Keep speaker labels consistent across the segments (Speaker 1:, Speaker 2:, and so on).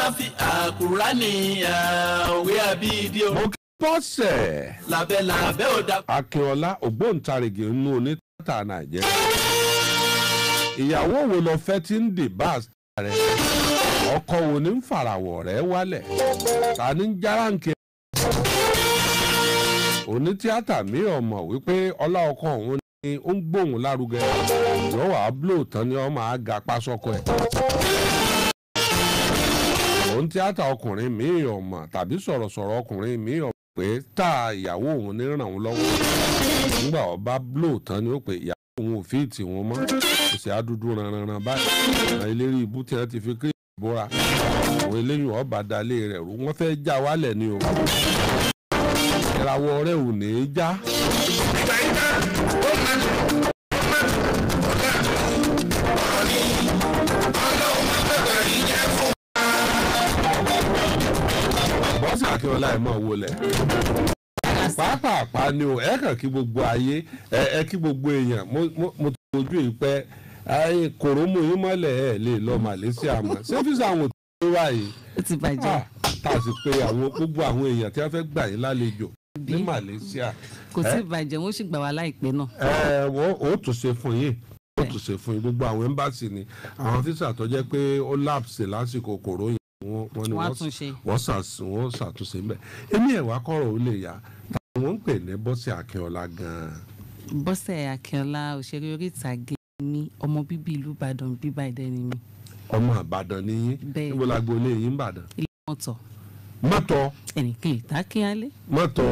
Speaker 1: Káfí àkùránì òwe àbídí o.
Speaker 2: Mo kí Bọ́sẹ̀.
Speaker 1: Lábẹ́ lábẹ́ ò dá.
Speaker 2: Akínọlá ògbóǹtarìgì nínú onítìátà Nàìjíríà. Ìyàwó wo lọ fẹ́ tí ń dè bá rẹ̀? Ọkọ wo ní ń fàràwọ̀ rẹ̀ wálẹ̀? Ta ní ń járáǹkì? Onítìátà mi ò mọ̀ wípé ọlá ọkọ òun ni ó ń gbóhùn lárugẹ. Yọ̀wọ̀ àbúlò tán ni wọ́n máa ga pásọ́kọ ẹ̀. Onítìátà ọkùnrin mi ò mọ̀ tàbí sọ̀rọ̀sọ̀rọ̀ ọkùnrin mi ò mọ̀ pé tá ìyàwó òun ní ràn òun lọ́wọ́. Nígbà ọba blò tán ni ó pé ìyàwó òun ò fi tì wọ́n mọ́. Kò sí àdúdú ranranran báyìí. Àwọn eléré ibú tí wọ́n ti fi kí ìbora. Àwọn eléyìí ọba dalé rẹ̀ rú. Wọ́n fẹ́ já wálẹ̀ ni o. Ìràwọ̀ rẹ̀ ò ní í já. Bọ́sẹ̀ Akínọlá ẹ̀ mọ̀ wọlé. Pàápàá ni o, ẹ kàn kí gbogbo ayé, ẹ kí gbogbo èèyàn, mo ti fojú yìí pẹ́, ayé kòrómù yín mọ́lẹ̀ ẹ̀ lè lọ Malaysia mọ́. Ṣé físà àwọn tó wà yìí?
Speaker 3: Ó ti bàjẹ́.
Speaker 2: Tá a sì pé àwọn gbogbo àwọn èèyàn tí wọ́n fẹ́ gbà yín lálejò ní Malaysia.
Speaker 3: Kò tí ì bàjẹ́, wọ́n sì gbà wá láìpẹ́ náà.
Speaker 2: Ẹ wọ́n ó tún ṣe fún yín, ó tún ṣe fún yín gbogbo àwọn ẹ́mbáàsì ni àwọn físà tó jẹ́ pé ó lápsì lásìkò kòró yẹn wọ́n ní wọ́n ṣàtúnṣe mbẹ́. Èmi ẹ̀wà kọ̀rọ̀ ó lè yá táwọn ń pè ní Bọ́sẹ̀ Akínọlá gan-an.
Speaker 3: Bọ́sẹ̀ Akínọlá òṣèré orí ìtàgé mi, ọmọ bíbí ìlú Ìbàdàn bíbá ìdẹ́ ni mi.
Speaker 2: Ọmọ Ìbàdàn ni yín? Níbo la gbolé yín Ìbàdàn?
Speaker 3: Ilé mọ́tọ̀.
Speaker 2: Mọ́tọ̀.
Speaker 3: Ẹnìkan ìtàkínyálé.
Speaker 2: Mọ́tọ̀.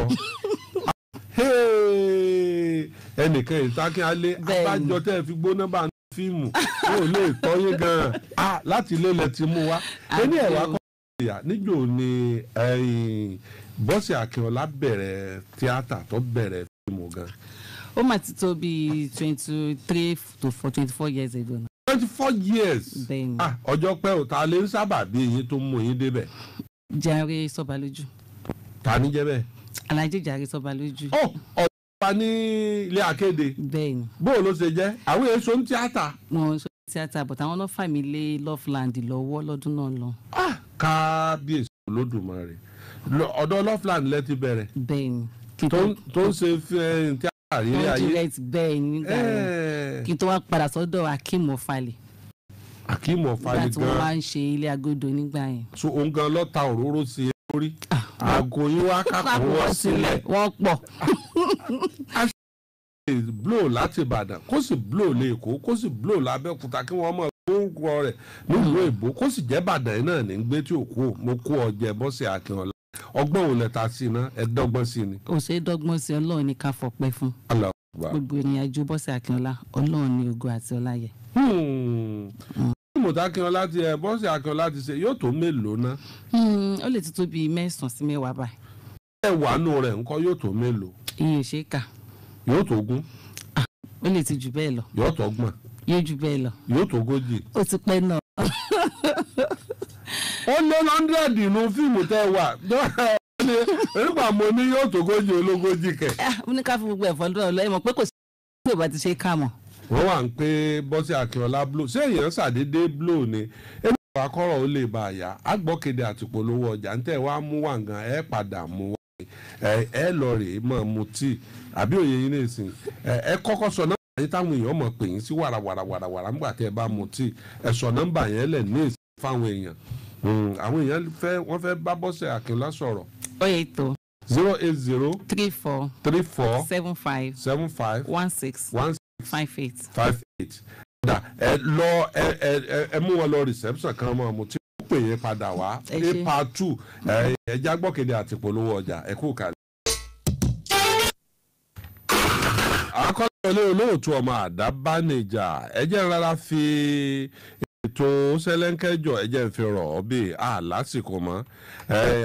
Speaker 2: Ẹnìkan ìtàkínyálé abájọ tẹ́ ẹ fi gbóná bá ń fíìmù ó lè tọ́ yín gan-an láti ilé ilẹ̀ ti mú wa. Ẹni ẹ̀wà kọ́ ìyá níjò ni Bọ́sẹ̀ Akínọlá bẹ̀rẹ̀ tíátà tó bẹ̀rẹ̀ fíìmù gan.
Speaker 3: Ó mà ti tó bíi 23 to 24 years ago now.
Speaker 2: 24 years.
Speaker 3: Bẹ́ẹ̀ni.
Speaker 2: Ọjọ́ pẹ́ ò ta lè ń sábà bí eyín tó mú yín débẹ̀.
Speaker 3: Jàre Sọ́balójú.
Speaker 2: Ta ni jẹ́ bẹ́ẹ̀?
Speaker 3: Alhaji Jàre Sọ́balójú.
Speaker 2: Ó ọ̀dọ́ ní ilé akéde.
Speaker 3: Bẹ́ẹ̀ni.
Speaker 2: Bó o ló ṣe jẹ́? Àwọn èso ń tíátà.
Speaker 3: Mo ń sọ tíátà but àwọn náà fà mí lé Loveland lọ́wọ́ lọ́dún náà lọ.
Speaker 2: Kábíyèsí Olódùmarè. Ọ̀dọ̀ Loveland lẹ ti bẹ̀rẹ̀.
Speaker 3: Bẹ́ẹ̀ni.
Speaker 2: Tó ń ṣe tíátà rírí ayé.
Speaker 3: Tó ń direct bẹ́ẹ̀ nígbà yẹn. Kí n tó wá padà sọ́dọ̀ Akeem Ofali.
Speaker 2: Akeem Ofali gan.
Speaker 3: Nígbà tí wọ́n wá ń ṣe ilé agodo nígbà yẹn.
Speaker 2: So òun gan ló ta òróró sí i lórí. Aago yín wá kákó wọ́n sílẹ̀.
Speaker 3: Wọ́n pọ̀.
Speaker 2: Blow láti Ìbàdàn kó sì blow lẹ́kọ̀ọ́ kó sì blow lábẹ́òkúta kí wọ́n mọ̀ orúkọ rẹ̀ nílùú èbó kó sì jẹ́ Ìbàdàn náà ní gbé tí òkú mo kó ọjẹ́ Bọ́sẹ̀ Akínọlá. Ọgbọ́n òun lẹ́ta sí iná ẹ dọ́gbọ́n sí ni.
Speaker 3: Kò ṣeé dọ́gbọ́n sí, Ọlọ́run ní ká fọpẹ́ fún. Gbogbo ìrìn àjò Bọ́sẹ̀ Akínọlá Ọlọ́run ní ògo àti ọlá yẹ.
Speaker 2: Fíìmù Akínọlá ti ẹ Bọ́sẹ̀ Akínọlá ti ṣe yóò tó mélòó ná.
Speaker 3: Ó lè ti tó bíi 9 sí 10 báyìí.
Speaker 2: Ẹ wà nù rẹ̀ ńkọ́ yóò tó mélòó.
Speaker 3: Iye ṣe é kà.
Speaker 2: Yóò tó 20.
Speaker 3: Ó lè ti jù bẹ́ẹ̀ lọ.
Speaker 2: Yóò tó 30.
Speaker 3: Yóò jù bẹ́ẹ̀ lọ.
Speaker 2: Yóò tó 40.
Speaker 3: Ó ti pẹ́ náà.
Speaker 2: Ó lé 100 nínú fíìmù tẹ́ wà. Nígbà mo ní yóò tó 40 ológójì kẹ̀.
Speaker 3: Mo ní ká fi gbogbo ẹ̀fọ́ lọ́wọ́ lọ́wọ́ mọ̀ pé kò sí bí ò bá ti ṣe ká mọ̀.
Speaker 2: Wọ́n wà ń pé Bọ́sẹ̀ Akínọlá blow ṣé èèyàn ṣàdédé blow ni ẹni ìwà akọ́rọ̀ ó lè bá a yá àgbọ̀kéde àtìpolówó ọjà ń tẹ̀ wá mú wà gan ẹ padà mú wá ẹ lọ rèé mọ̀ mu tíì àbí òye yín nìsín ẹ kọ́kọ́ sọ nọ́mbà yín táwọn èèyàn mọ̀ pè yín sí wàràwàràwàrà nígbà tẹ́ ẹ bá mu tíì ẹ sọ nọ́mbà yẹn lẹ̀ ní ìsìn fáwọn èèyàn. Àwọn èèyàn fẹ́ wọ́n fẹ́ bá Bọ́sẹ̀ Akínọlá sọ̀rọ̀.
Speaker 3: 080
Speaker 2: 080
Speaker 3: 34
Speaker 2: 34
Speaker 3: 75
Speaker 2: 75
Speaker 3: 16
Speaker 2: 16
Speaker 3: 58
Speaker 2: 58. Ẹ lọ ẹ mú wọn lọ reception kan mọ́ mo ti pè yín padà wá ní part 2 ẹ jágbọ́kéde àti polówó ọjà ẹ kú kàlẹ́. Akọ́lé olóòtú ọmọ àdábánijà ẹ jẹ́ rárá fi ètò sẹ́lẹ̀ńkẹ́jọ ẹ jẹ́ ń fi rọ̀ ọ́ bí a lásìkò mọ́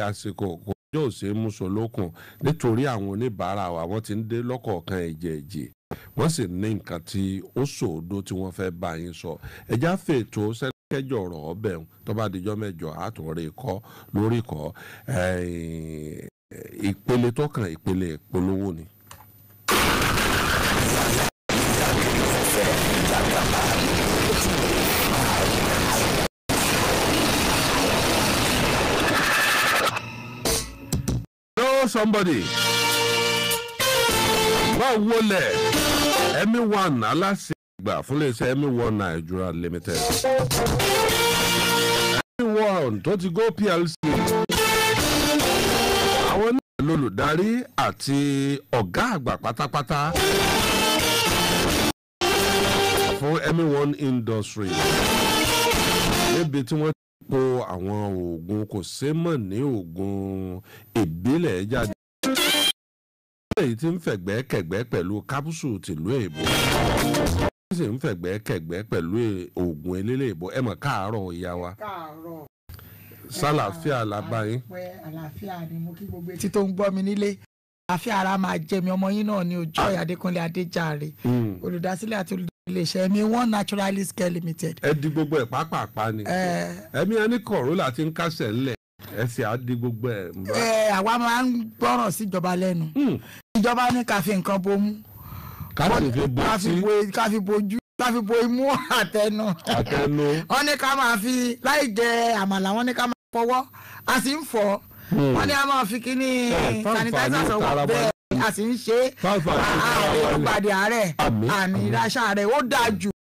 Speaker 2: àsìkò kò yóò ṣe é múṣọ lókun nítorí àwọn oníbàárà wa wọ́n ti ń dé lọ́kọ̀ọ̀kan ẹ̀jẹ̀ẹ̀jẹ̀ wọ́n sì ní nǹkan tí ó sòódó tí wọ́n fẹ́ bá yín sọ ẹ̀já fètò sẹ́lẹ̀ńkẹ́jọ rọ̀ ọ́ bẹ̀ tó bá dijọ́ mẹ́jọ àtúnrẹ́ kọ́ lórí kọ́ ìpele tọkàn ìpele ìpolówó ni. Hello somebody. Máa wọlé Emmy One aláṣẹ àgbà fún iléeṣẹ́ Emmy One Nigeria Limited. Emmy One tó ti go PLC. Àwọn náà lolùdarí àti ọ̀gá àgbà pátápátá fún Emmy One Industry, níbi tí wọ́n ti po àwọn oògùn kò sémọ̀ ní oògùn ìbílẹ̀ jáde, èyí tí ń fẹ̀gbẹ́ kẹ̀gbẹ́ pẹ̀lú kápúsù tìlú èbó, ó sì ń fẹ̀gbẹ́ kẹ̀gbẹ́ pẹ̀lú oògùn eléléèbó. Ẹ mọ̀ káàárọ̀ ìyá wa.
Speaker 4: Káàárọ̀.
Speaker 2: Sálàáfíà làbá yín?
Speaker 4: Pẹ́ àlàáfíà ni. Mo kí gbogbo etí tó ń gbọ́ mi nílé. Àlàáfíà ara máa jẹ mi. Ọmọ yín náà ní Joy Adékúnlé Adéjàre, olùdásílẹ̀ àti olùdarí iléeṣẹ́ Emmy One Naturalist Care Limited.
Speaker 2: Ẹ di gbogbo ẹ̀ pápápá ni. Ẹ̀mí ẹni kọ̀rọ̀ ti ń kásẹ̀ ńlẹ̀, ẹ sì á di gbogbo ẹ̀ ń bá.
Speaker 4: Àwa máa ń gbọ́ràn síjọba lẹ́nu. Ìjọba ní ká fi nǹkan bomú,
Speaker 2: ká sì fi bo
Speaker 4: ká fi
Speaker 2: sí
Speaker 4: ká fi bojú, ká fi bo imú àtẹnu.
Speaker 2: Àtẹnu.
Speaker 4: Wọ́n ní ká máa fi láì jẹ àmàlà, wọ́n ní ká máa fọwọ́, a sì ń fọ̀. Wọ́n ní a máa fi kíní
Speaker 2: fáǹfààní
Speaker 4: sanitizer sọ̀wọ́
Speaker 2: tara wa
Speaker 4: bẹ́ẹ̀, a sì ń ṣe é.
Speaker 2: Fáǹfààní tara wa ni.
Speaker 4: Ààrẹ àárẹ̀
Speaker 2: Àmín,
Speaker 4: àní
Speaker 2: àmín.
Speaker 4: ìdáṣà rẹ̀ ó dáa jù kí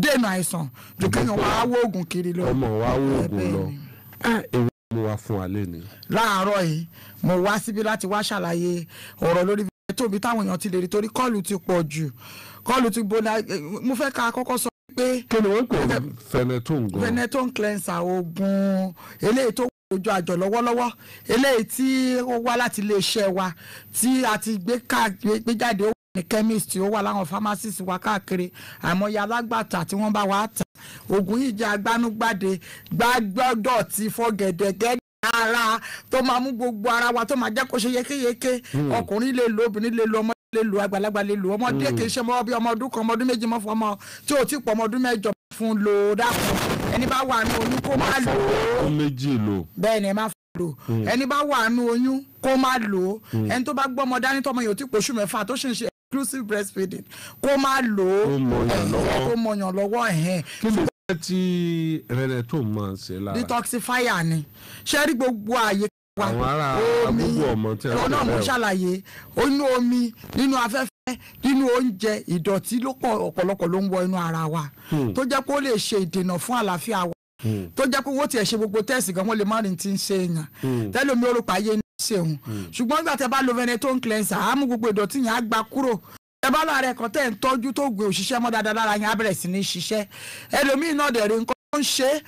Speaker 4: dènà àìsàn ju kéèyàn wá wóògùn kiri lọ.
Speaker 2: Ọmọ wa wóògùn
Speaker 4: Bẹ́ẹ̀
Speaker 2: lọ.
Speaker 4: ni.
Speaker 2: Ẹ èwo mo wá fún wa lẹ́ni?
Speaker 4: Láàárọ̀ yìí, mo wá síbí láti wá ṣàlàyé ọ̀rọ̀ lórí tóbi táwọn èèyàn ti lè rí, torí call ti pọ̀ jù, call ti bọ́lá. Mo fẹ́ ká kọ́kọ́ sọ pé
Speaker 2: Kí ni wọ́n pè ní Pheneton gan?
Speaker 4: Pheneton cleanser, oògùn eléyìí tó wà lójú àjọ lọ́wọ́lọ́wọ́, eléyìí tí ó wá láti iléeṣẹ́ wa tí a ti gbé jáde, ó wà ní chemist, ó wà láwọn pharmacist wa káàkiri, àìmọye alágbàtà tí wọ́n bá wa tà. Oògùn yìí jẹ́ agbánugbàde gbàgbọ́dọ̀ ti fọ́ gẹ̀dẹ̀gẹ̀dẹ̀ ara, tó máa mú gbogbo ara wa, tó máa jẹ́ kó ṣe yékéyéké. Ọkùnrin lè lo, obìnrin lè lo, ọmọdé lè lo, àgbàlagbà lè lo. Ọmọdé kì í ṣe ọmọ bí ọmọ ọdún 1, ọmọ ọdún 2 mọ́ fún ọmọ tí ò tí pọ̀ ọmọ ọdún 8 fún lò. Dákun, ẹni bá wà ní oyún, kó má lò ó.
Speaker 2: Ọdún 2 lò.
Speaker 4: Bẹ́ẹ̀ ni, ẹ má lò. Ẹni bá wà ní oyún, kó má lò ó. Ẹni tó bá gbọ́mọ dání, tọmọ yóò tí pòṣù 6, tó sì ń ṣe exclusive breastfeeding, kó má lò ó.
Speaker 2: Kó mọyàn lọ́wọ́.
Speaker 4: Kó mọyàn lọ́wọ́ ẹ̀hẹ́n.
Speaker 2: Kí ni iṣẹ́ tí Pheneton máa ń ṣe lára?
Speaker 4: Detoxifier ni. Ṣé rí gbogbo ààyè wa,
Speaker 2: Àwọn ará
Speaker 4: omi
Speaker 2: àdúgbò ọmọ tí a
Speaker 4: ọ̀nà
Speaker 2: pè
Speaker 4: mo
Speaker 2: bẹ́ẹ̀ o.
Speaker 4: ṣàlàyé inú omi, nínú afẹ́fẹ́, nínú oúnjẹ, ìdọ̀tí ló pọ̀, ọ̀pọ̀lọpọ̀ ló ń wọ inú ara wa, tó jẹ́ pé ó lè ṣe ìdènà fún àlàáfíà wa, tó jẹ́ pé wọ́n tiẹ̀ ṣe gbogbo test gan, wọ́n lè má rìn tí ń ṣe èèyàn tẹ́lómi orúkọ ayé ní ṣe òun. Ṣùgbọ́n nígbà tẹ́ bá lo Pheneton cleanser, á mú gbogbo ìdọ̀tí yẹn, á gba kúrò. Ẹ bá láàárẹ̀ kan tẹ́ ń tọ́jú tó gbé òṣìṣẹ́ mọ́ dáadáa lára yẹn, á bẹ̀rẹ̀ sí ní ṣiṣẹ́. Ẹlòmíì náà dẹ̀ rí nǹkan tó ń ṣe é,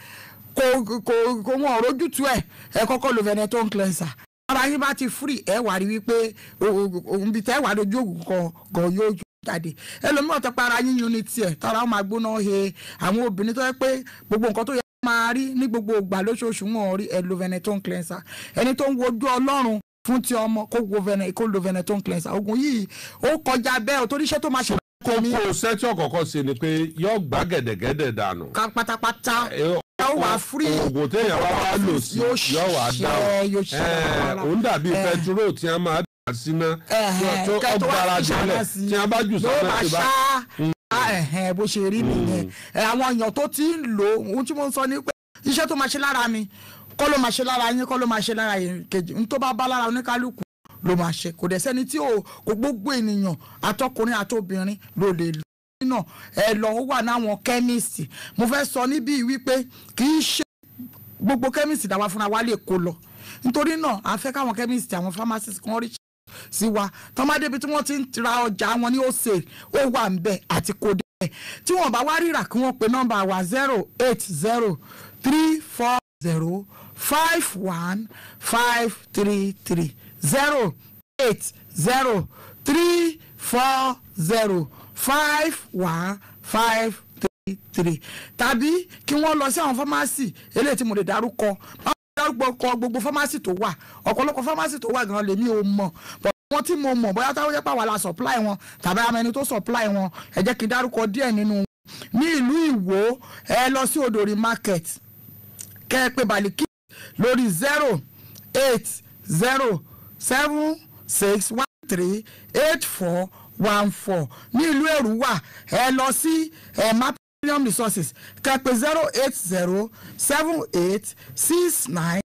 Speaker 4: kò wọn ò rójútu ẹ̀. Ẹ kọ́kọ́ lo Pheneton cleanser, ara yín bá ti free, ẹ wà rí wípé òun bíi tẹ́ wà lójú òògùn kan gan yóò jáde. Ẹlòmíràn tó pa ara yíyún ní tiẹ̀, tára ó máa gbóná he. Àwọn obìnrin tó yẹ pé gbogbo nǹkan tó yẹ máa rí ní gbogbo ìgbà lóṣooṣù wọn ò rí, ẹ lo Pheneton cleanser. Ẹni tó ń wojú Ọlọ́run fún ti ọmọ, kó wo kó lo Pheneton cleanser. Oògùn yìí ó kọjá bẹ́ẹ̀ o, torí iṣẹ́ tó máa ṣe
Speaker 2: Kókó iṣẹ́ tí ọ̀kọ̀ọ̀kan ṣe ni pé yóò gbá gẹ̀dẹ̀gẹ̀dẹ̀ dànù.
Speaker 4: Ká pátápátá, ẹ ó wà free.
Speaker 2: Oògùn téèyàn bá wá lò sí
Speaker 4: Yóò
Speaker 2: yóò wá dáhùn.
Speaker 4: yóò ṣiṣẹ́.
Speaker 2: Òun dàbí pẹtiró tí wọ́n máa dà síná tó
Speaker 4: Kẹ́ tó wá
Speaker 2: ọgbàrá
Speaker 4: fi ṣáná
Speaker 2: délẹ̀
Speaker 4: sí
Speaker 2: tí wọ́n bá jù
Speaker 4: ló
Speaker 2: sáná
Speaker 4: bá
Speaker 2: tí bá.
Speaker 4: ṣá ẹ̀hẹ́n, bó ṣe rí nìyẹn. Àwọn èèyàn tó ti ń lò ó, ohun tí mo ń sọ ni pé iṣẹ́ tó máa ṣe lára mi kọ́ ló máa ṣe lára yín, kọ́ ló máa ṣe lára yín kejì. N tó bá bá lára oníkálukú ló máa ṣe. Kò dẹ̀ sẹ́ni tí ò kò, gbogbo ènìyàn, àtọkùnrin àtobìnrin ló lè lò náà. Ẹ lọ, ó wà náwọn chemist. Mo fẹ́ sọ níbí wípé kì í ṣe gbogbo chemist dàwa fúnra wa lè kó lọ. Nítorí náà, a fẹ́ káwọn chemist, àwọn pharmacist kan rí sí wa tọ́mọdé bíi tí wọ́n ti ń ra ọjà wọn ní wholesale, ó wà ń bẹ̀ àti kò dé. Tí wọ́n bá wá rírà, kí wọ́n pe nọ́mbà wa 08034051533, 08034051533, tàbí kí wọ́n lọ sí àwọn pharmacy eléyìí tí mo lè dárúkọ. Báwo dárúkọ kọ gbogbo pharmacy tó wà? Ọ̀pọ̀lọpọ̀ pharmacy tó wà gan lèmi ò mọ̀, but wọn tí mo mọ̀, bóyá táwọn jẹ́ pàwọ́ la supply wọn tàbí àmọ́ ẹni tó supply wọn, ẹ jẹ́ kí n dárúkọ díẹ̀ nínú wọn. Ní ìlú Ìwó, ẹ lọ sí Odòrí Market, kẹ́ ẹ pé Baliki lórí 08076138414. Ní ìlú Èrúwà, ẹ lọ sí ẹ Premium Resources, kẹ́ ẹ pé 0807869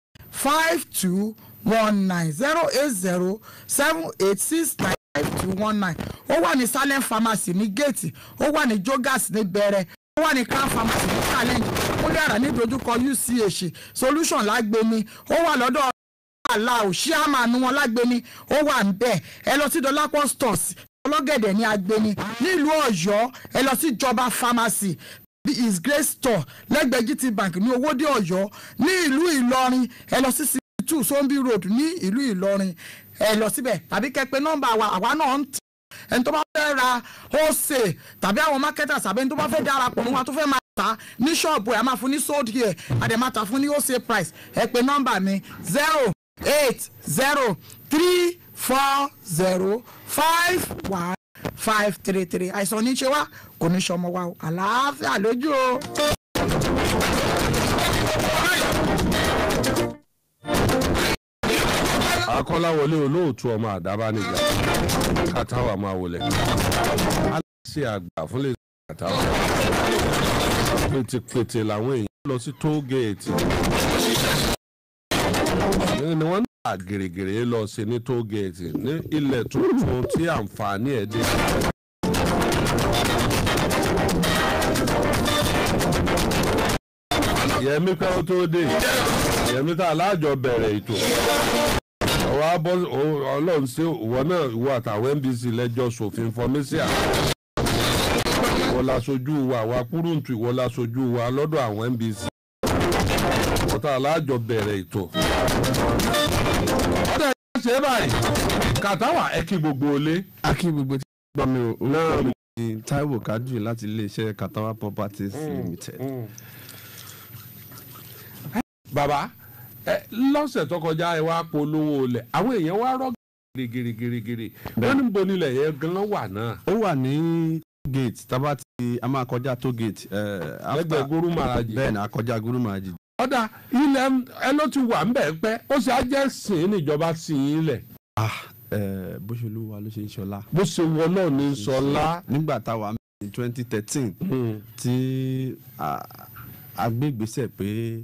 Speaker 4: 5219, 080 7869 5219. Ó wà ní Salem Pharmacy ní Gate, ó wà ní Jogas ní Bẹ̀rẹ̀, ó wà ní Crown Pharmacy ní Challenge, ó lè rà ní dojúkọ UCH Solution lágbèmí, ó wà lọ́dọ̀ aláò ṣíàmánu wọn lágbèmí, ó wà ń bẹ̀. Ẹ lọ sí Dọlápọ̀ Stores ọlọ́gẹ̀dẹ̀ ní Agbeni nílùú Ọ̀yọ́, ẹ lọ sí Jọba Pharmacy His Grace Store lẹ́gbẹ̀ẹ́ GT Bank ní Owódé Ọ̀yọ́. Ní ìlú Ìlọrin, ẹ lọ sí 62 Sombi Road ní ìlú Ìlọrin, ẹ lọ síbẹ̀ tàbí kẹ́ pè nọ́mbà wa, àwa náà ń tì. Ẹni tó bá fẹ́ ra wholesale tàbí àwọn marketers tàbí ẹni tó bá fẹ́ darapọ̀ mọ́ wa tó fẹ́ máa ta ní ṣọ́ọ̀bù ẹ̀, a máa fún ní sold here, a dẹ̀ máa ta fún ní wholesale price. Ẹ pè nọ́mbà mi 080 340 51 533. Àìsàn ní ṣe wá, kò ní ṣọmọ wa o, àlàáfíà lójú o.
Speaker 2: Akọ́láwọlé olóòtú ọmọ àdábánijà Kàtàwà máa wọlé aláṣẹ àgbà fún lè Kàtàwà. Pétépété làwọn èèyàn lọ sí tóógèètì ni wọ́n náà gèrègèrè lọ sí ní tóógèètì ní ilẹ̀ tuntun tí àǹfààní ẹ̀ dé. Yẹmi pẹ́ ó tó dé, Yẹmi tá a lájọ bẹ̀rẹ̀ ètò ọwọ́ abọ́ ọlọ́run ṣe ìwọ náà, ìwọ àtàwọn NBC lẹ́jọ́ sòfin fọmísíà, ìwọ láṣojú wa, àwa kúrúǹtù, ìwọ láṣojú wa lọ́dọ̀ àwọn NBC, ọ̀tá alájọ bẹ̀rẹ̀ ètò. Ọ̀dà ẹ̀ ṣe báyìí Kàtàwà, ẹ kí gbogbo ilé.
Speaker 5: A kí gbogbo tí gbọ́ mi o, orúkọ mi ni Taiwo Kadri láti iléeṣẹ́ Kàtàwà Properties Limited.
Speaker 2: Bàbá, lọ́sẹ̀ tó kọjá ẹ wá polówó ilẹ̀, àwọn èèyàn wá rọ́ gírígírígírí, wọ́n ní bo nílẹ̀ yẹn gan wà náà.
Speaker 5: Ó wà ní gate tábà tí a máa kọjá tó gate.
Speaker 2: Lẹ́gbẹ̀ẹ́ Gúrú Màrájì.
Speaker 5: Bẹ́ẹ̀ ni, a kọjá Gúrú Màrájì.
Speaker 2: Ọ̀dà ilẹ̀ ẹ ló ti wà ńbẹ̀ pẹ́, ó sì á jẹ́ sìn níjọba sìn yín lẹ̀.
Speaker 5: Bó ṣe olúwa ló ṣe ń ṣọlá.
Speaker 2: Bó ṣe wọ náà ní ṣọlá.
Speaker 5: Nígbà táwa ní 2013 tí a gbé ìgbésẹ̀ pé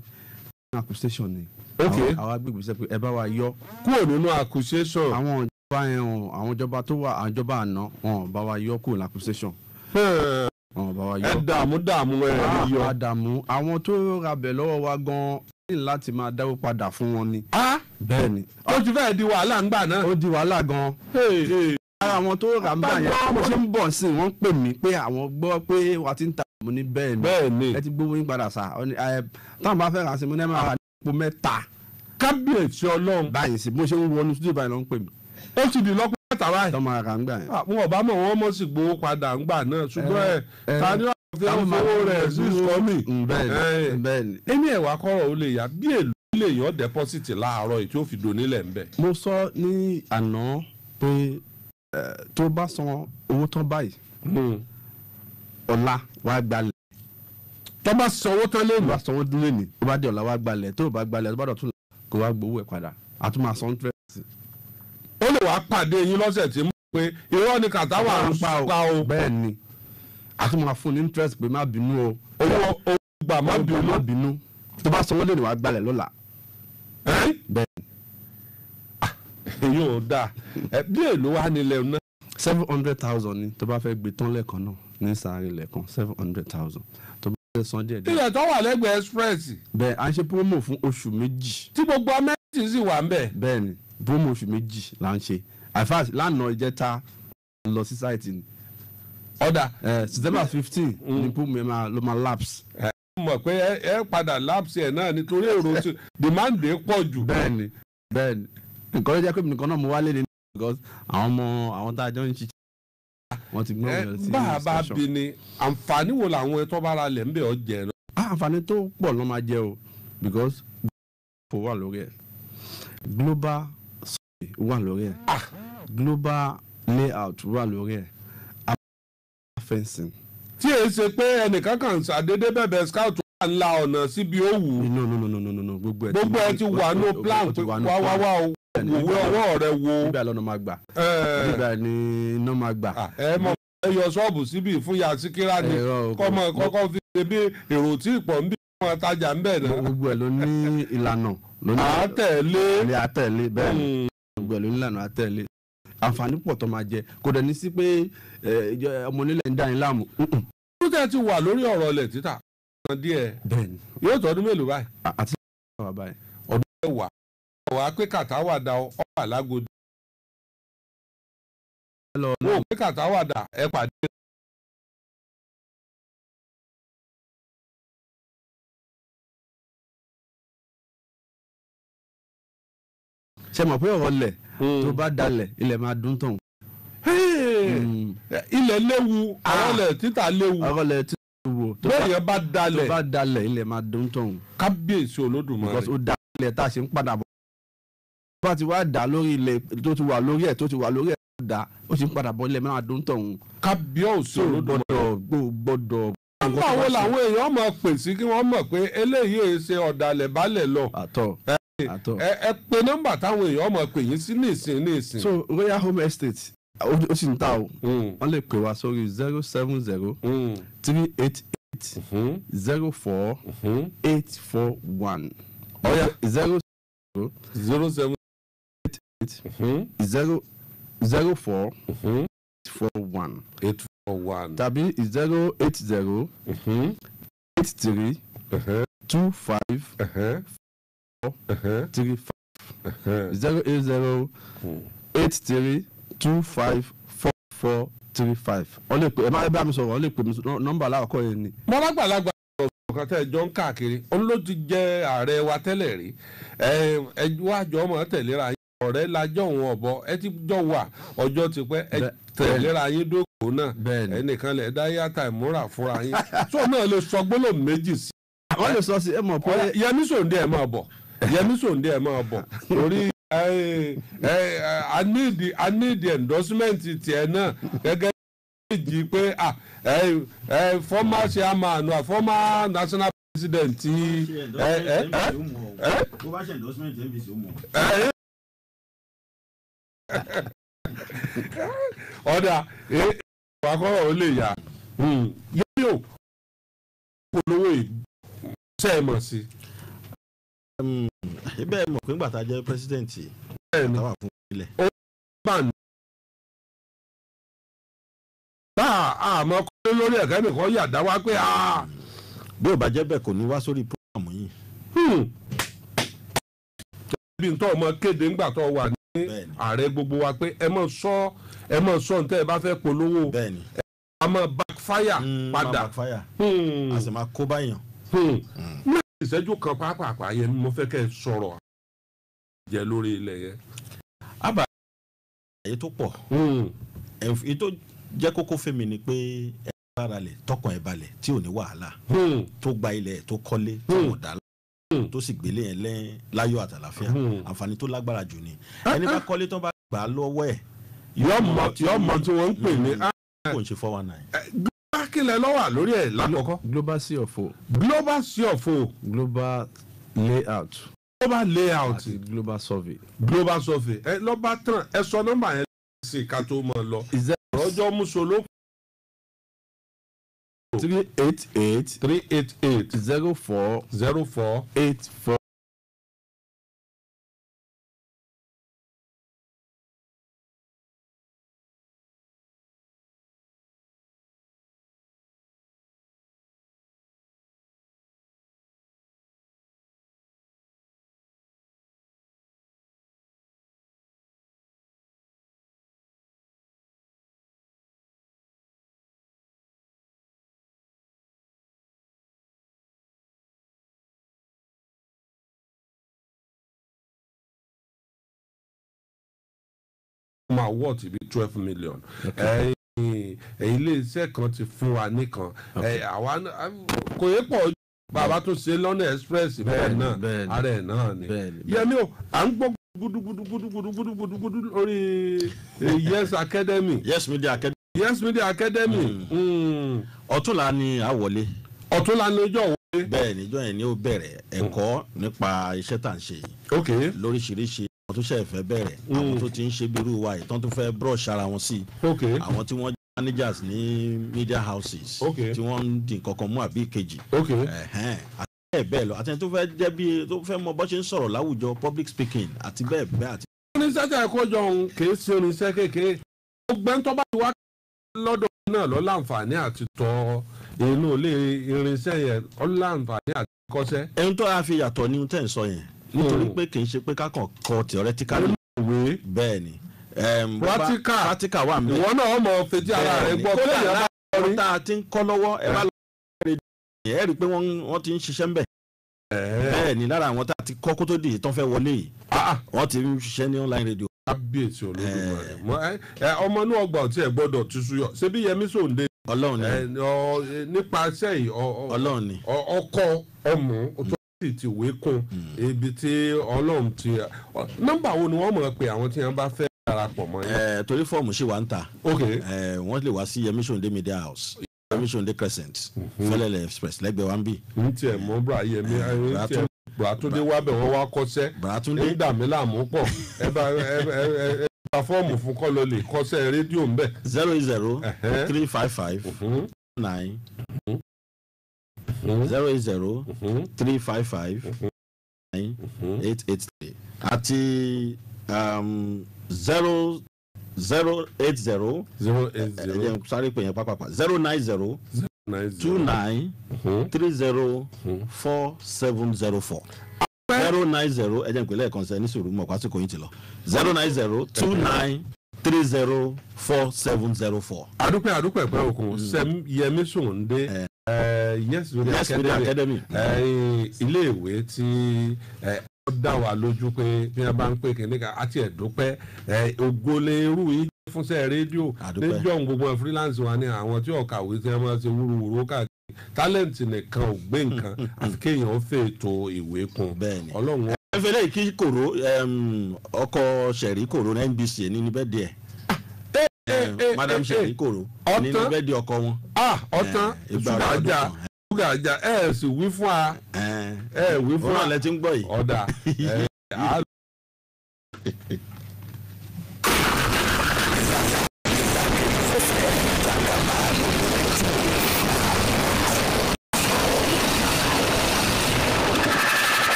Speaker 5: accusation ni.
Speaker 2: Ok.
Speaker 5: Àwa gbé ìgbésẹ̀ pé ẹ bá wa yọ.
Speaker 2: Kúrò nínú accusation.
Speaker 5: Àwọn ìjọba yẹn, àwọn ìjọba tó wà, àwọn ìjọba àná, wọn bá wa yọ kúrò ní accusation. Wọn bá wa yọ.
Speaker 2: Ẹ dààmú ẹ yọ.
Speaker 5: A dààmú, àwọn tó rabẹ̀ lọ́wọ́ wa gan-an ní láti máa dáwó padà fún wọn ni. Bẹ́ẹ̀ ni.
Speaker 2: Ó ti fẹ́ẹ̀ di wàhálà ńgbà náà.
Speaker 5: Ó di wàhálà gan-an. Ara àwọn tó rà ń bá yẹn, bó ṣe ń bọ̀ sí i, wọ́n pè mí pé àwọn gbọ́ pé wà á ti ń ta, mo ní bẹ́ẹ̀ ni.
Speaker 2: Bẹ́ẹ̀ ni.
Speaker 5: Ẹ ti gbówó yín padà sá, táwọn bá fẹ́ rà sí, mo ní ẹ máa rà ní ipò 3.
Speaker 2: Kábíyèsí Ọlọ́run.
Speaker 5: Báyìí sí, bó ṣe ń wọnú studio báyìí ló ń pè mí.
Speaker 2: Ó ti di lọ́pọ̀ mẹ́ta báyìí.
Speaker 5: Tọ́ máa rà ń gbà yẹn.
Speaker 2: Àwọn ọ̀bá mọ̀ wọ́n mọ̀ sí gbowó padà ńgbà náà, ṣùgbọ́n ẹ̀ ta ni wọ́n fi ń fowó rẹ̀ sí sọ́mì.
Speaker 5: Bẹ́ẹ̀ ni.
Speaker 2: Ẹni ẹ̀wà kọ́rọ̀ ó lè yá bí èlò lè yàn dẹ́pọ́sìtì láàárọ̀ yìí tí ó fi dònílẹ̀ ńbẹ̀.
Speaker 5: Mo sọ ní àná pé tó bá san owó tán báyìí, ọ̀la wàá gbalẹ̀.
Speaker 2: Tó bá san owó tán lẹ́nu.
Speaker 5: Tó bá san owó lẹ́nu, tó bá dé ọ̀la wàá gbalẹ̀, tó bá gbalẹ̀ tó bá dọ̀tún kó wàá gbowó ẹ̀ padà, a tún máa san interest.
Speaker 2: Ó lè wàá pàdé yín lọ́sẹ̀ tí mo pé irọ́ ni Kàtàwà ń pa o.
Speaker 5: Bẹ́ẹ̀ ni, a tún máa fún ní interest pé má bínú o.
Speaker 2: Owó gbà má bínú.
Speaker 5: Má bínú, tó bá sanwó lẹ́nu wàá gbalẹ̀ lọ́la. Bẹ́ẹ̀ ni.
Speaker 2: Èyí ò dáa, bí èlò wà nílẹ̀ náà.
Speaker 5: 700,000 ni tó bá fẹ́ gbé tán lẹ́ẹ̀kan náà ní sàárè lẹ́ẹ̀kan, 700,000 tó bá fẹ́ san díẹ̀ díẹ̀.
Speaker 2: Ilẹ̀ tó wà lẹ́gbẹ̀ẹ́ express.
Speaker 5: Bẹ́ẹ̀, à ń ṣe promo fún oṣù 2.
Speaker 2: Tí gbogbo amẹ́tì sì wà ń bẹ̀.
Speaker 5: Bẹ́ẹ̀ ni, promo oṣù 2 là ń ṣe. In fact, lánàá ìjẹta lọ sí site ni.
Speaker 2: Ọ̀dà.
Speaker 5: September 15 ni promo yẹn ló máa lapse.
Speaker 2: Ẹ mọ̀ pé ẹ padà lapse ẹ̀ náà nítorí èrò tí demand pọ̀ jù.
Speaker 5: Bẹ́ẹ̀ ni, bẹ́ẹ̀ ni, nǹkan ló jẹ́ pé nìkan náà mo wálé ni because àwọn ọmọ àwọn tá a jọ ń ṣiṣẹ́ wọ́n ti gbọ́n lọ sí
Speaker 2: station. Bá a bá bí ni àǹfààní wo làwọn ẹ̀tọ́ bá ra lẹ̀ ń bẹ̀ ọ́ jẹ náà.
Speaker 5: Àǹfààní tó pọ̀ ló máa jẹ o, because global wà lórí ẹ̀, global survey wà lórí ẹ̀, global layout wà lórí ẹ̀, fencing.
Speaker 2: Tí èyí ṣe pé ẹnìkan kan ṣàdédé bẹ̀bẹ̀ scout wà ńlá ọ̀nà síbi ó wù.
Speaker 5: No no no no no no, gbogbo
Speaker 2: ẹ ti wà ní plan pé wá wá wá o. Wòwe ọwọ́ rẹ wo.
Speaker 5: Nígbà lọ́nà máa gbà. Nígbà ni iná máa gbà.
Speaker 2: Ẹ mọ ẹ yọ ṣọ́ọ̀bù síbi fún ya síkírá ni kọ́mọ kọ́kọ́ fi ṣe bí èrò tí ìpọ̀ ń bí wọn tajà ń bẹ̀ náà.
Speaker 5: Gbogbo ẹ̀ ló ní ìlànà
Speaker 2: Àtẹ̀lé.
Speaker 5: Àtẹ̀lé bẹ́ẹ̀ ni, gbogbo ẹ̀ ló nílànà àtẹ̀lé. Àǹfààní pọ̀ tó máa jẹ, kò dẹ̀ ní sí pé ọmọ onílẹ̀ ń dá yín láàmú.
Speaker 2: Tó tẹ́ ti wà lórí ọ̀rọ̀ ilẹ̀ títà kan díẹ̀, yóò tọdún mélòó báyìí?
Speaker 5: Àti wà báyìí.
Speaker 2: Ọdún mẹ́wàá. Wàá pé kàtá wà dá ọ wà lágodi. Wọ́n ò pé kàtá wà dà ẹ pàdé.
Speaker 5: Ṣe mọ̀ pé ọ̀rọ̀ lẹ̀ tó bá dalẹ̀, ilẹ̀ máa dún tán.
Speaker 2: Ilẹ̀ léwu, ọ̀rọ̀ lẹ̀ títà léwu.
Speaker 5: Ọ̀rọ̀ lẹ̀ títà léwu.
Speaker 2: Bẹ́ẹ̀ yẹn bá dalẹ̀.
Speaker 5: Tó bá dalẹ̀, ilẹ̀ máa dún tán.
Speaker 2: Kábíyèsí Olódùmarè.
Speaker 5: Because ó da ilẹ̀ tá a ṣe ń padà bọ̀. Tó bá ti wá dà lórí ilẹ̀ tó ti wà lórí ẹ̀, tó ti wà lórí ẹ̀, tó dà ó ti ń padà bọ̀, ilẹ̀ máa dún tán.
Speaker 2: Kábíyèsí Olódùmarè.
Speaker 5: Gbọ́dọ̀.
Speaker 2: Nígbà wo làwọn èèyàn máa pè sí kí wọ́n mọ̀ pé eléyìí ṣe ọ̀dàlẹ̀ balẹ̀ lọ?
Speaker 5: Àtọ̀.
Speaker 2: Ẹ pe nọ́mbà táwọn èèyàn máa pè yín sí nísìn nísìn.
Speaker 5: So Royal Home Estate ó sì ń ta o. Wọ́n lè pè wá sórí 070 388 04 841.
Speaker 2: Ọ̀yá.
Speaker 5: 0
Speaker 2: 07
Speaker 5: 8 8 0 04 841.
Speaker 2: 841.
Speaker 5: Tàbí 080 83 25 4 35. 080 83 25 4 4 35. Wọ́n lè pè, ẹ má bá mi sọ̀rọ̀, wọ́n lè pè mí nọ́mbà alákọ̀ọ́kọ́ yẹn ni.
Speaker 2: Mo lágbàlagbà ọ̀rọ̀ kan tẹ́ ẹ jọ ń káàkiri, òun ló ti jẹ ààrẹ wa tẹ́lẹ̀ rí. Ẹ wá jọ ọmọ tẹ̀léra yín, ọ̀rẹ́ lajọ́ òun ọ̀bọ, ẹ ti jọ wà ọjọ́ ti pẹ́, ẹ tẹ̀léra yín dókòó náà, ẹnìkan lẹ̀ dá yàtà ìmúra fúnra yín. Tó náà lè sọ gbólóhùn méjì sí.
Speaker 5: Wọ́n lè sọ sí ẹ mọ̀ pé.
Speaker 2: Yẹmí Sòǹdé ẹ máa bọ̀, Yẹmí Sòǹdé ẹ máa bọ̀, torí I need endorsement tiẹ̀ náà gẹ́gẹ́ bí pé former chairman, former national president ti. Ọ̀dà ìwà ó lè yà Yẹmí o polówó ìṣe mọ̀ sí.
Speaker 6: Ibẹ̀ mọ̀ pé ńgbà tá a jẹ́ pírẹsidẹ̀ntì táwa fún ilẹ̀.
Speaker 2: Ó bá ń bá àmọ́ kọ́ lórí ẹ̀ka nìkan yàdá wá pé.
Speaker 6: Bí ò bá jẹ́ bẹ́ẹ̀, kò ní wá sórí prógrámù yìí.
Speaker 2: Bí n tọ́ ọmọ kéde ńgbà tó wà ní ààrẹ gbogbo wa pé ẹ mọ̀ sọ, ẹ mọ̀ sọ ní tẹ́ ẹ bá fẹ́ polówó, a máa backfire padà.
Speaker 6: A sì máa kó báyàn.
Speaker 2: Ní ìṣẹ́jú kan pàápàá yẹn, mo fẹ́ kẹ́ ẹ sọ̀rọ̀ jẹ lórí ilẹ̀ yẹn.
Speaker 6: Àbá àyè tó pọ̀, èyí tó jẹ́ kókó fẹ́mi ni pé ẹ bára lẹ̀, tọkàn ẹ balẹ̀, tí ò ní wàhálà, tó gba ilẹ̀, tó kọ́lé, tó wọ̀ dá, tó sì gbélé yẹn lẹ́yìn láyọ̀ àtàlàfíà, àǹfààní tó lágbára jù ni ẹni bá kọ́lé tó bá gbà á lọ́wọ́ ẹ̀.
Speaker 2: Yọ mọ tí wọ́n ń pè ní.
Speaker 6: Kò ń ṣe 419.
Speaker 2: Kílẹ̀ lọ́wọ́ lórí ẹ̀ lákọ̀ọ́kọ́.
Speaker 5: Global C of O.
Speaker 2: Global C of O.
Speaker 5: Global layout.
Speaker 2: Global layout.
Speaker 5: Àti global survey.
Speaker 2: Global survey. Ẹ lọ́ba tán, ẹ sọ nọ́mbà yẹn sí ká tó mọ̀ lọ. Ọjọ́ Mùsùlùmí.
Speaker 5: 388
Speaker 2: 388
Speaker 5: 04
Speaker 2: 04
Speaker 5: 84.
Speaker 2: Máa wọ́ọ̀tì bíi 12 million. Ilé iṣẹ́ kan ti fún wa nìkan, àwa kò yẹ pọ̀, bàbá tún ṣe lọ́nà express bẹ́ẹ̀ náà, ara ẹ̀ náà ni. Yẹmi o, à ń gbọ́ gudugudugudugudugudugudu lórí Yes Academy.
Speaker 6: Yes Media Academy.
Speaker 2: Yes Media Academy.
Speaker 6: Ọ̀túnla ni a wọlé.
Speaker 2: Ọ̀túnla ni ọjọ́ wọlé.
Speaker 6: Bẹ́ẹ̀ ni, ìjọ yẹn ni ó bẹ̀rẹ̀ ẹ̀kọ́ nípa iṣẹ́ tá à ń ṣe yìí. Lóríṣiríṣi, àwọn tó ṣe fẹ́ bẹ̀rẹ̀, àwọn tó ti ń ṣe bírú wa, ìtàn tó fẹ́ brush ara wọn sí, àwọn tí wọ́n jẹ́ managers ní media houses tí wọ́n ń di nǹkan kan mú àbí ìkejì. bẹ́ẹ̀ bẹ́ẹ̀ lọ, àti ẹni tó fẹ́ jẹ́ bí tó fẹ́ mọ bó ṣe ń sọ̀rọ̀ láwùjọ, public speaking àti bẹ́ẹ̀ bẹ́ẹ̀ àti.
Speaker 2: Irinṣẹ́ tẹ̀ kó jọ òun kì í ṣe irinṣẹ́ kékeré. Gbogbo tó bá ti wá lọ́dọ̀ náà lọ láǹfààní àti tọ inú ilé irinṣẹ́ yẹn, ọ láǹfààní àti kọ́ṣẹ́.
Speaker 6: Ẹni tó a fi yàtọ̀ ní tẹ̀ ń sọ yẹn, nítorí pé kì í ṣe pé kákan kọ theoretically.
Speaker 2: Ìwé.
Speaker 6: Bẹ́ẹ̀ ni.
Speaker 2: Practical.
Speaker 6: Practical wà mí.
Speaker 2: Ìwọ náà mọ̀ fetí ara rẹ gbọ́
Speaker 6: kódà
Speaker 2: kéèyàn bá
Speaker 6: láwọn tá a ti ń kọ́ lọ́wọ́, ẹ bá lọ ẹ rí i pé wọ́n ti ń ṣiṣẹ́ ń bẹ̀. Bẹ́ẹ̀ ni, lára àwọn tá a ti kọ́ kó tó di ìtàn fẹ́ wọlé yìí, wọ́n ti ń ṣiṣẹ́ ní online radio.
Speaker 2: Kábíyèsí Olódùmarè! Ọmọ inú ọgbà ọtí ẹ gbọ́dọ̀ túṣu yọ ṣebí Yẹmí Sòǹdé.
Speaker 6: Ọlọ́run ni.
Speaker 2: Nípasẹ̀ yìí,
Speaker 6: Ọlọ́run ni.
Speaker 2: Ọkọ ọmọ tó sì ti wé kún ibi tí Ọlọ́run ti. Nọ́mbà wo ni wọ́n mọ̀ pé àwọn tí wọ́n bá fẹ́ darapọ̀ mọ́ yín?
Speaker 6: Torí fọ́ọ̀mù ṣì wà ń ta. Wọ́n lè wá sí Yẹmí Sòǹdé Media House, Yẹmí Sòǹdé Crescent, Fẹ́lẹ́lẹ̀ Express, lẹ́gbẹ̀ẹ́ wa ń bì.
Speaker 2: N tiẹ̀ mọ́ bra Yẹmí, n tiẹ̀ Bùràtúndé wá bẹ̀, wọ́n wá kọ́ṣẹ́.
Speaker 6: Bùràtúndé
Speaker 2: ń dà mí láàmú pọ̀. Ẹ bá ẹ gba fọ́ọ̀mù fún kọ́ lọ lè kọ́ṣẹ́ rédíò ń bẹ̀.
Speaker 6: 080 355 9 080 355 9 883 àti 0080.
Speaker 2: 080.
Speaker 6: Ẹ jẹ́ n sáré pè yẹn pápápá: 090 29 30 4704. 090, ẹ jẹ́ n pè lẹ́ẹ̀kan sẹ́ ní sùúrù, mọ̀ pásíkò yín ti lọ: 09029304704.
Speaker 2: Adúpẹ́, adúpẹ́ pẹ́ òkun sẹ́m. Yẹmí Sòǹdé, Yes Media
Speaker 6: Yes Media
Speaker 2: Academy,
Speaker 6: Academy.
Speaker 2: Iléèwé tí ó dá wa lójú pé bí wọ́n bá ń pè kíní kan àti ẹ̀dúpẹ́ ògolè irú yìí fúnṣẹ́ rédíò.
Speaker 6: Àdúpẹ́.
Speaker 2: Níjọ́ gbogbo ẹ̀ freelance wa ní àwọn tí ò kàwé tí wọ́n máa ṣe wúruwúru káàkiri. Talent nìkan ò gbé nǹkan, àfi kéèyàn ó fẹ́ ètò ìwé kún.
Speaker 6: Bẹ́ẹ̀ni.
Speaker 2: Ọlọ́run.
Speaker 6: Ẹ fẹ́ lẹ́yìn kí kòró ọkọ̀ sẹ̀rí kòró ní NBC ní níbẹ̀ díẹ̀, Madam sẹ̀rí kòró ní
Speaker 2: Ọ̀tán.
Speaker 6: níbẹ̀ díẹ̀ ọkọ wọn.
Speaker 2: Ah, ọ̀tán.
Speaker 6: Ìgbà
Speaker 2: ṣúgà
Speaker 6: ọdún
Speaker 2: jà
Speaker 6: kan.
Speaker 2: Ṣúgà jà, ẹ sì wí fún wa, ẹ wí fún
Speaker 6: Òun
Speaker 2: wa.
Speaker 6: náà lẹ ti ń gbọ́ yìí.
Speaker 2: Ọ̀dà ẹ á.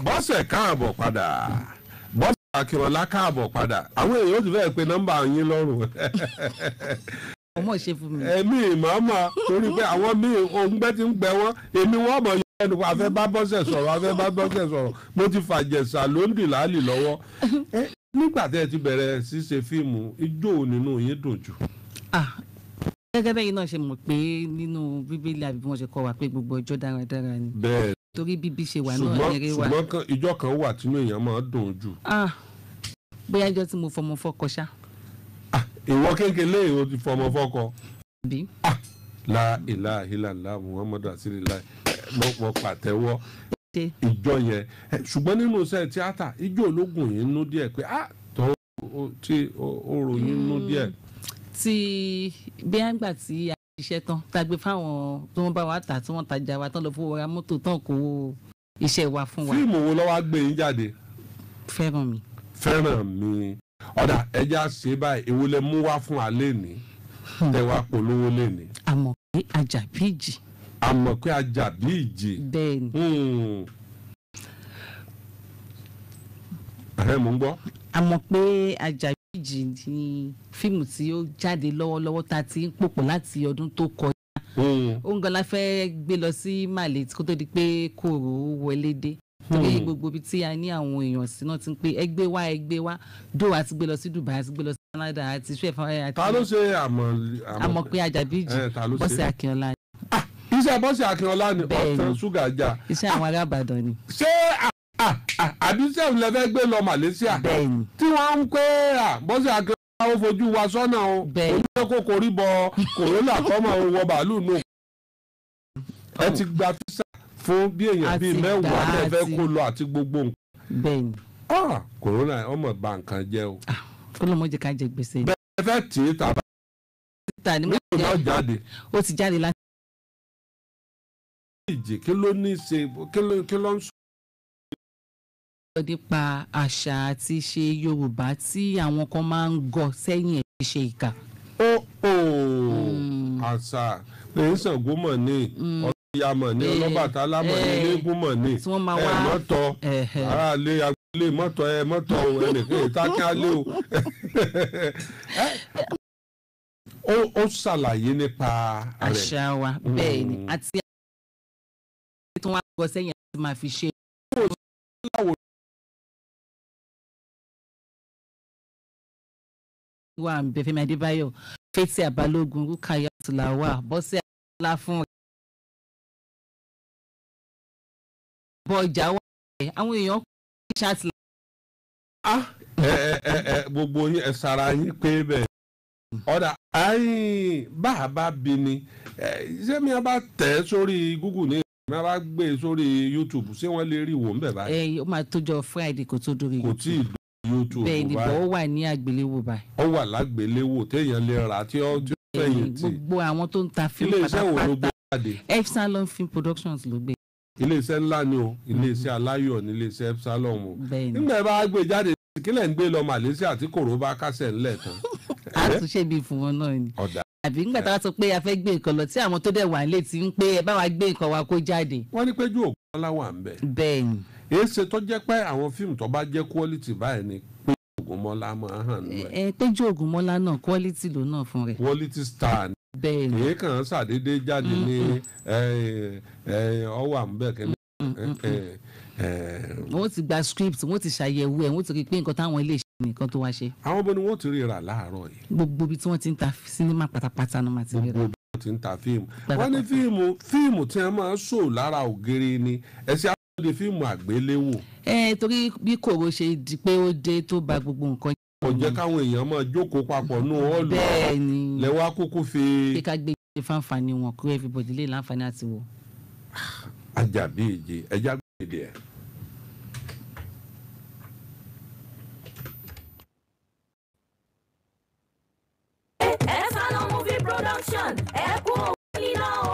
Speaker 2: Bọ́sẹ̀, káàbọ̀ padà. Bọ́sẹ̀ Akínọlá, káàbọ̀ padà. Àwọn èèyàn ó ti fẹ́ẹ̀ pe nọ́mbà yín lọ́rùn.
Speaker 3: Ọmọ ṣe fún mi.
Speaker 2: Ẹ̀mí ìmọ̀ọ́mọ̀ torí pé àwọn míì òǹgbẹ́ ti ń gbẹ wọ́n, èmi wọ́n mọ̀ yọ ẹnu pé afẹ́ bá Bọ́sẹ̀ sọ̀rọ̀, afẹ́ bá Bọ́sẹ̀ sọ̀rọ̀. Mo ti fàjẹ̀sà lóńdì láàlì lọ́wọ́. Nígbà tẹ́ ẹ ti bẹ̀rẹ̀ ṣíṣe fíìmù, ijó nínú yín dùn jù?
Speaker 3: Ah, gẹ́gẹ́ bẹ́yìn náà ṣe mọ̀ pé nínú Bíbélì àbí bí wọ́n ṣe kọ́ wa pé gbogbo ọjọ́ dáradára ni.
Speaker 2: Bẹ́ẹ̀.
Speaker 3: Torí bíbí ṣe wà náà,
Speaker 2: Ṣùgbọ́n
Speaker 3: eré wa.
Speaker 2: Ṣùgbọ́n ìjọ kan wà tínú èèyàn máa dùn jù.
Speaker 3: Ah, bóyá ìjọ tí mo fọmọ fọkọ ṣá.
Speaker 2: Ìwọ kékeré, o ti fọmọ fọkọ?
Speaker 3: Bí.
Speaker 2: La ilaha illallah Muhammadu rasulillah! Mo pàtẹ́wọ́.
Speaker 3: Ṣe.
Speaker 2: Ìjọ yẹn, ṣùgbọ́n nínú iṣẹ́ tíátà, ijó ológun yìí nú díẹ̀ pé ah tó tí ó ròyìn nú díẹ̀.
Speaker 3: Tí bí a ń gbà tí a ṣiṣẹ́ tán, tá a gbé fáwọn tó ń bá wa tà, tí wọ́n tajà wa tán, lọ fowó ra mọ́tò tán, kó iṣẹ́ wa fún wa.
Speaker 2: Fíìmù wo ló wá gbé yín jáde?
Speaker 3: Fẹ́ràn Mi.
Speaker 2: Fẹ́ràn Mi. Ọ̀dà, ẹja ṣe báyìí, èwo lẹ mú wá fún alẹ́ ní tẹ wá polówó lẹ́ni?
Speaker 3: Àmọ̀ pé ajàbí ìjì.
Speaker 2: Àmọ̀ pé ajàbí ìjì.
Speaker 3: Bẹ́ẹ̀ ni.
Speaker 2: Ẹ mò ń gbọ́.
Speaker 3: Àmọ̀ pé ajàbí ìjì ni fíìmù tí ó jáde lọ́wọ́lọ́wọ́ tá a ti ń pòpọ̀ láti ọdún tó kọjá. Ó ń gan la fẹ́ gbé lọ sí Màlẹ̀ kó tó di pé kòrò wọlé dé, torí gbogbo ibi tí a ní àwọn èèyàn sí náà ti ń pé ẹgbẹ́ wá, ẹgbẹ́ wá dó. A ti gbé lọ sí Dubai, a ti gbé lọ sí Canada, àti ṣe ẹ̀fọn àti.
Speaker 2: Ta ló ṣe àmọ̀?
Speaker 3: Àmọ̀ pé ajàbí ìjì.
Speaker 2: Ẹ, ta ló ṣe?
Speaker 3: Bọ́sẹ̀ Akínọlá.
Speaker 2: Iṣẹ́ Bọ́sẹ̀ Akínọlá ni?
Speaker 3: Bẹ́ẹ̀ni.
Speaker 2: Ọ̀tán, ṣúgà já.
Speaker 3: Iṣẹ́ àwọn ará Ìbàdàn ni.
Speaker 2: Ṣé àbí sẹ́yìn lẹ fẹ́ gbé lọ Malaysia?
Speaker 3: Bẹ́ẹ̀ni.
Speaker 2: Tí wọ́n ń pé Bọ́sẹ̀ Akínọlá ó fojú wa sọ́nà o.
Speaker 3: Bẹ́ẹ̀ni.
Speaker 2: Oníṣẹ́ kò korí bọ kòrólà kọ́mọ wọ bàálù nù. Ẹ ti gba físà fún bí èèyàn bíi
Speaker 3: A ti
Speaker 2: 10
Speaker 3: gbà á,
Speaker 2: tẹ́ fẹ́
Speaker 3: àti-
Speaker 2: kó lọ àti gbogbo nǹkan?
Speaker 3: Bẹ́ẹ̀ni.
Speaker 2: Kòrónà ọmọ bà nǹkan jẹ́ o.
Speaker 3: Kó ló mọ̀ jẹ́ ká jẹ gbèsè.
Speaker 2: Bẹ́ẹ̀, ẹ fẹ́ tì í tàbá
Speaker 3: Títà nígbà
Speaker 2: nígbà náà jáde.
Speaker 3: Ó ti jáde láti.
Speaker 2: Ìjì kí ló ní í ṣe, kí ló ń sọ?
Speaker 3: Sọ nípa àṣà àti ìṣe Yorùbá tí àwọn kan máa ń gọ sẹ́yìn ẹ̀ ṣe ìkà.
Speaker 2: Ó ó, àṣà pé Ṣàngó mọ̀ ní, Ọya mọ̀ ní, Ọlọ́bàtálá mọ̀ ní, eléégún mọ̀ ní,
Speaker 3: tí wọ́n máa
Speaker 2: ẹ
Speaker 3: wá
Speaker 2: mọ́tọ̀ aráalé agboolé mọ́tọ̀ ẹ mọ́tọ̀ o, ẹnìkan ìtàkì alẹ́ o. Ó ṣàlàyé nípa rẹ̀.
Speaker 3: Àṣà wa, bẹ́ẹ̀ ni, àti tí wọ́n á gọ sẹ́yìn àti máa fi ṣe. Wà ń bẹ Fẹ́mi Adébáyọ̀, Fathia Balogun, Rukayat Lawal, Bọ́sẹ̀ Adéọlá fún bọ́jà wà, àwọn èèyàn ṣáàtì.
Speaker 2: Ẹ ẹ ẹ, gbogbo yín, ẹ sara yín pé bẹ́ẹ̀. Ọ̀dà ayin bá a bá bi ni ẹ, ṣé mi a bá tẹ̀ ẹ́ sórí Google ní, mi a bá gbé e sórí YouTube, ṣé wọ́n lè rí wò ń bẹ̀ báyìí?
Speaker 3: Ẹ ó máa tójọ Friday kó tó dórí.
Speaker 2: Kò tí ì dé YouTube?
Speaker 3: Bẹ́ẹ̀ ni, bọ́
Speaker 2: Báyìí
Speaker 3: ó wà ní àgbéléwò báyìí.
Speaker 2: Ó wà lágbéléwò téèyàn lè rà tí ó fẹ̀yìntì.
Speaker 3: Gbogbo àwọn tó ń ta fíìmù
Speaker 2: Ilé iṣẹ́ wo ló gbé
Speaker 3: pátápátá.
Speaker 2: jáde?
Speaker 3: Epsilon Film Productions ló gbé.
Speaker 2: Ilé iṣẹ́ ńlá ni o, ilé iṣẹ́ aláyọ̀ ní ilé iṣẹ́ Epsilon o.
Speaker 3: Bẹ́ẹ̀ ni.
Speaker 2: Nígbà bá gbé jáde, kílẹ̀ ń gbé lọ Malaysia tí kòró bá kásẹ̀ ńlẹ̀ tán?
Speaker 3: A tún ṣe bí fún wọn náà ni.
Speaker 2: Ọ̀dà.
Speaker 3: Àbí nígbà tá a sọ pé a fẹ́ gbé nǹkan lọ, tí àwọn tó dẹ̀ wà nílé ti ń pé ẹ bá wa gbé nǹkan wa kó jáde.
Speaker 2: Wọ́n ní Péjú Ògúnmọ́lá wà ń bẹ̀.
Speaker 3: Bẹ́ẹ̀ ni.
Speaker 2: Èsè tó jẹ́ pé àwọn fíìmù tó bá jẹ́ quality báyìí ni Péjú Ògúnmọ́lá máa hàn nù ẹ̀.
Speaker 3: Ẹ Péjú Ògúnmọ́lá náà, quality ló náà fún rẹ̀.
Speaker 2: Quality star ni.
Speaker 3: Bẹ́ẹ̀ ni.
Speaker 2: Èyí kàn án ṣàdédé jáde ní ọwọ́ à ń bẹ̀ kẹ́lẹ́.
Speaker 3: Wọ́n ti gba script, wọ́n ti ṣàyẹ̀wò ẹ̀, wọ́n ti rí i pé nǹkan táwọn ilé iṣẹ́ nìkan tó wá ṣe.
Speaker 2: Àwọn bó ni wọ́n ti rí rà láàárọ̀ yìí?
Speaker 3: Gbogbo ibi tí wọ́n ti ń ta sinimá pátápátá ló máa ti rí rà.
Speaker 2: Gbogbo bí wọ́n ti ń ta fíìmù. Wọ́n ní fíìmù tí wọ́n máa ń sò lára ògiri ni ẹ̀sìn àwọn fíìmù àgbéléwò.
Speaker 3: Ẹ torí bí kòró ṣe di pé ó dé tó ba gbogbo nǹkan.
Speaker 2: Kò jẹ́ káwọn èèyàn máa jókòó papọ̀ nù ọ́ọ̀lù.
Speaker 3: Bẹ́ẹ̀ ni.
Speaker 2: Lẹ́wọ́ kúkú fi.
Speaker 3: Pé ká gbé ṣe fáǹfààní wọn kó everybody lè láǹfààní àti wò.
Speaker 2: Àjàbí ìje ẹja gbèdé ẹ.
Speaker 7: Epsilon Movie Production, ẹ kú òun níná o.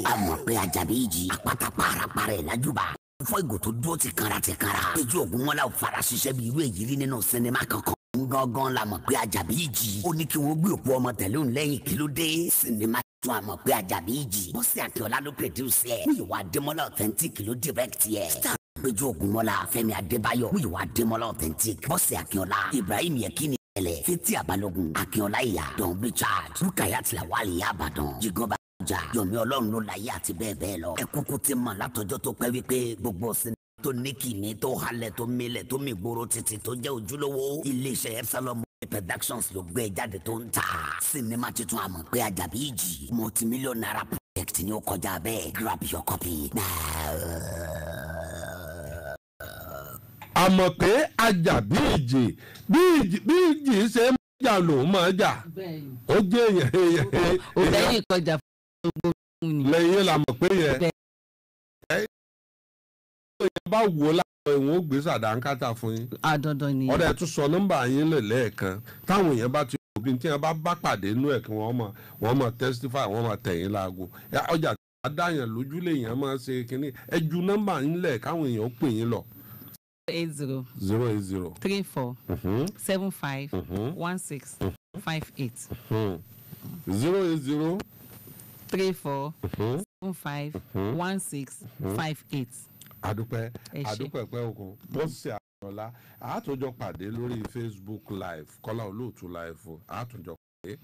Speaker 8: A mọ̀ pé Àjàbí ìjì àpáta parapara ẹ̀ lájúbà fọ́ ìgò tó dúró ti kanra ti kanra. Péjú Ògúnmọ́lá ò fara ṣiṣẹ́ bí irú èyí rí nínú sinimá kankan. Gangan la mọ̀ pé Àjàbí ìjì ó ní kí wọ́n gbé òkú ọmọ tẹ̀lé òun lẹ́yìn. Kí ló dé? Sinimá tún a mọ̀ pé Àjàbí ìjì, Bọ́sẹ̀ Akínọlá ló produce ẹ̀, Múyìwá Adémọ́lá Authentic ló direct ẹ̀. Star Péjú Ògúnmọ́lá, Fẹ́mi Adébáyọ̀, Múyìwá Adémọ́lá Authentic, Bọ́sẹ̀ Akínọlá, Ibrahim Yekini Ẹlẹ, Fathia Balogun, Akínọlá Ìyá, Don Richard, Rukayat Lawal, Ìyá Àbàdàn, Jìgọba Ọjà, Yomi Ọlọ́run ló láyé àti bẹ́ẹ̀ bẹ́ẹ̀ lọ. Ẹ kúkú ti mọ̀ látọjọ́ tó pẹ́ wípé gbogbo sinimá tó ní kìíní, tó halẹ̀, tó milẹ̀, tó mì gbòòrò títí, tó jẹ́ ojúlówó, iléeṣẹ́ Epsilon Movie Productions ló gbé jáde tó ń ta sinimá tuntun àmọ̀ pé Àjàbí ìjì, multi-million naira project ni ó kọjá bẹ́ẹ̀. Grab your copy now.
Speaker 2: Àmọ̀ pé Àjàbí ìjì, bí ìjì ṣe ń jà lòun máa jà, ó jẹ́ èèyàn èèyàn.
Speaker 3: Ò lẹ́yìn kọjá fún gbogbo ni.
Speaker 2: Lẹ́yìn la mọ̀ pé yẹn ẹ bá wò ó láàárọ̀, ìwọ̀n ó gbé sàdánkátà fún yín.
Speaker 3: Àdandan ni.
Speaker 2: Ọ̀dà, ẹ̀ tún sọ nọ́mbà yín lè lẹ́ẹ̀kan, táwọn èèyàn bá ti wò bí tí wọ́n bá bá pàdé inú ẹ̀, kí wọ́n mọ̀ testify, wọ́n mọ̀ tẹ̀yìn láago. Ọjà àdáyàn lójú lèèyàn máa ṣe kínní. Ẹ ju nọ́mbà yín lẹ̀ káwọn èèyàn ó pè yín lọ.
Speaker 3: 80
Speaker 2: 080
Speaker 3: 34 75 16 58.
Speaker 2: 080
Speaker 3: 34 75 16 58.
Speaker 2: Àdúpẹ́.
Speaker 3: Ẹ ṣé.
Speaker 2: Àdúpẹ́ pẹ́ okun Bọ́sẹ̀ Àyànlá. Àtúnjọ pàdé lórí Facebook Live, Kọ́lá Olóòtú Live, àtúnjọ pàdé.